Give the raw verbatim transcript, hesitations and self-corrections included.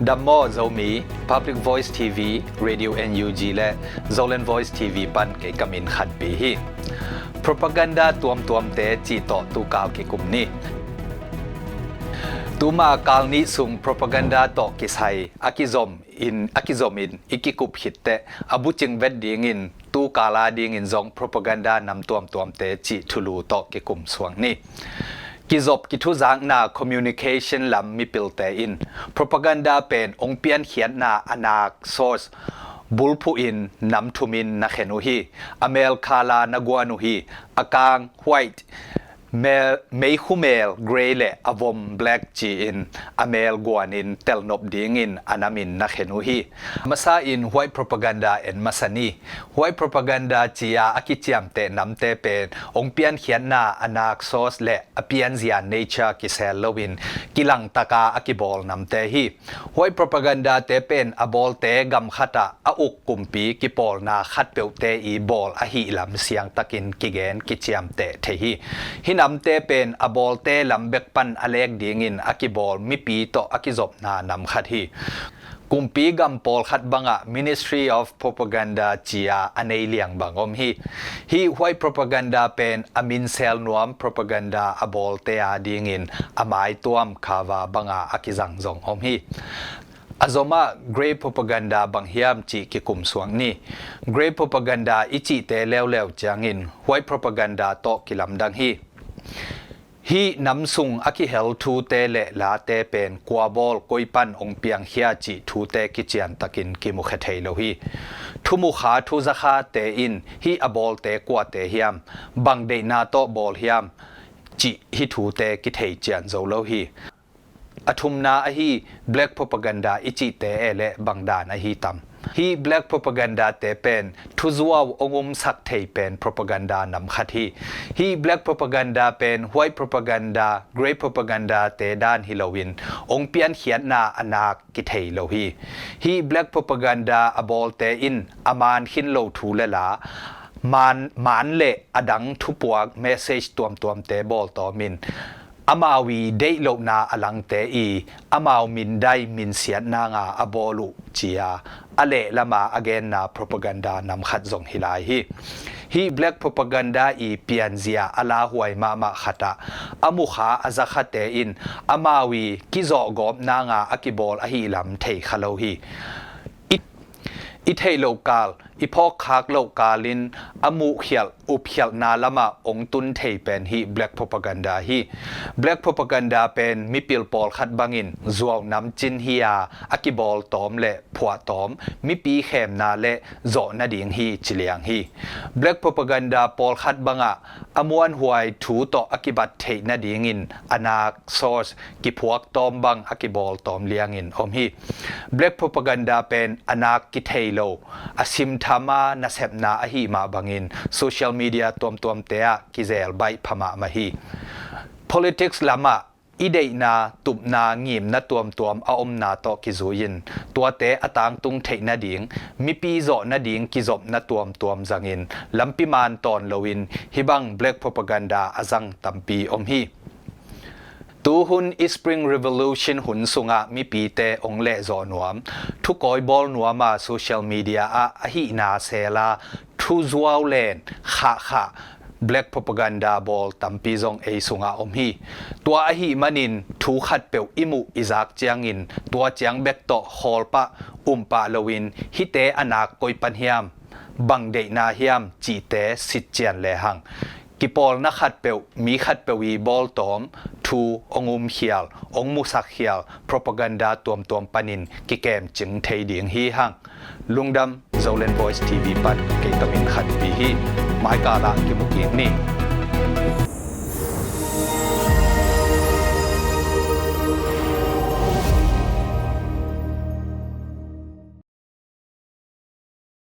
Dam maw Zomi, Public Voice T V, Radio N U G le Zoland Voice T V pan kei ka min Khanpi hi. Propaganda tuamtuamte cih tawh tu kal kikum ni. Tuma kal nih sung propaganda tawh kisai a kizom in, a kizom in i kikup khit teh a bucing vet dingin tu kal a dingin zong propaganda nam tuamtuamte cih thulu tawh kikum suak ni. Kizop kithuzakna communication lam mipilte in propaganda pen ong piankhiatna a nak source bulphuh in nam thum in na khen uh hi. A mel kala na guan uh hi. A kang white, mel, meikhumel grey le a vom black ci-in a mel guanin telnop dingin a nam in na khen uh hi. Masa in white propaganda en masa ni. White propaganda ci-a a kiciamteh namte pen ong piankhiatna a nak source le a pianzia nature kisel loin kilang taka a kibawl namte hi. White propaganda te pen a bawlte gam khatah a uk kumpi kipawlna khatpeuhte i bawl ahi lam siangtakin kigen kiciamteh thei hi. Hi namte pen a bawlte lam bek pan a lek dingin a kibawl mipi tawh a kizopna nam khat hi. Kumpi gam pawlkhat bangah Ministry of Propaganda ci-a a nei liang bang om hi. Hih white propaganda pen a minsel nuam propaganda a bawlte a dingin a maituam kava banga a kizang zong om hi. A zomah grey propaganda bang hiam cih kikum suak ni. Grey propaganda i cihte leuleu ciangin white propaganda tawh kilamdang hi. Hih nam sung a kihel thute le late pen kua bawl koi pan ong piangkhia cih thute kiciantakin kimukhia thei lo hi. Thumukha thuzakhate in hih a bawlte kuate hiam, bang deihna tawh bawl hiam cih hih thute kithei cian zo lo hi. A thumna ahi black propaganda i cihte e le bang dan ahi tam. Hih black propaganda te pen thuzuau ong umsak thei pen propaganda nam khat hi. Hih black propaganda pen white propaganda, grey propaganda te dan hi loin ong piankhiatna a nak kithei lo hi. Hih black propaganda a bawlte in a man khin lo thu le la, man, man le a dang thupuak message tuamtuamte bawltawmin amau i deih lohna a langte i amau mindai minsiatna nga a bawl uh cia a lehlama a genna propaganda nam khat zong hi lai hi. Hih black propaganda i pianzia a lauhuai mahmah khatah a mukha a zakhate in amau i kizawhgawpna nga a kibawl ahi lam thei kha lo hi. I, i theih loh kal, i phawkkhak loh kalin a muhkhialh upkhialhna lamah ong tun thei pen hih black propaganda hi. Black propaganda pen mipil pawlkhat bangin zuau namcin hi-a a kibawl tawm le phuahtawm mipi khemna le zawh nading hi ci liang hi. Black propaganda pawlkhat bangah a muanhuai thu tawh a kibat theih nadingin a nak source kiphuak tawm bang a kibawl tawm liangin om hi. Black propaganda pen a nak kithei lo, a simthama nasepna ahi mah bangin social media tuamtuamte ah kizel baih pha mahmah hi. Politics lamah i deihna, tupna, ngimna tuamtuam a omna tawh kizui-in tuate a tangtung theih nading, mipi zawh nading kizopna tuamtuam zangin lampi man tawn loin hih bang black propaganda a zang tampi om hi. Tuhun i Spring Revolution hun sungah mipite ong lehzawh nuam, thukawi bawl nuama social media ah ahihna sela thuzuau len khahkhah black propaganda bawl tampi zong ei sungah om hi. Tua ahih manin thu khatpeuh i muh i zak ciangin tua ciang bek tawh khawlpah umpah loin hihte a nak koi pan hiam, bang deihna hiam cihte sitcian lehang kipawlna khatpeuh, mi khatpeuh i bawltawm thu ong umkhial, ong musakkhial propaganda tuamtuam panin kikemcing thei ding hi hang. Lungdam. Zoland Voice T V pan kei ka min Khanpi hi. Maikal ah kimu kik ni.